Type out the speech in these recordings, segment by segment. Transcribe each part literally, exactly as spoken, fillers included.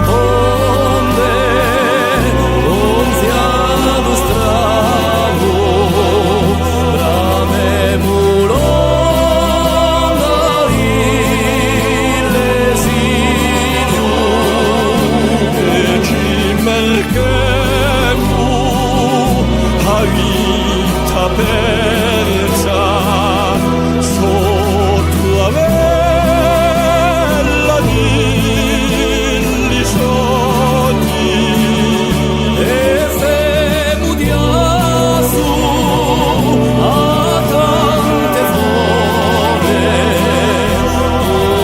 Onde, onzianu stranu, bramemu l'onda di l'esiliu, è ci merchemu a vita persa sottu a vella di li sogni. È femu diassu à tante fore,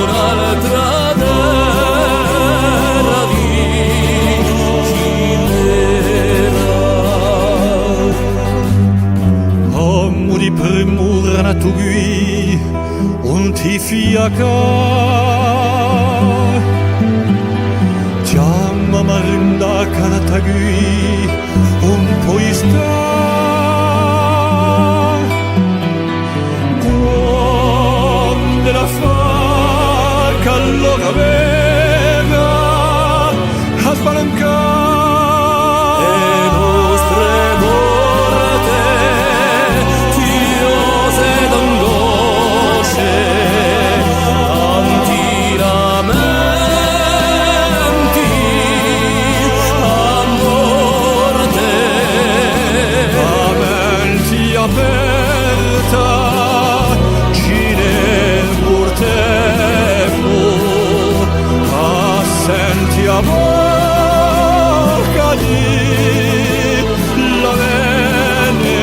un'altra terra di Cinera. Omu di primura natu quì, ùn ti fiacà, chjama Marinda ch'è nata quì, ùn poi stà. Quand'ella fà ch'allora vega à sbalancà e nostre morte, fiose d'angosce, tanti lamenti, a morte, a menti aperta, ci ne purtemu à senti a bocca di l'avvene.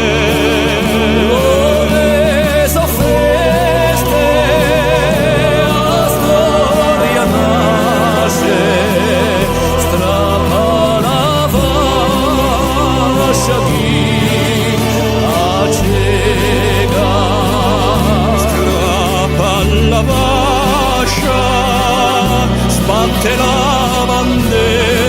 Ore sò feste, a storia nasce, strappa la fascia di a cieca. Strappa la fascia, sbatte la bandera.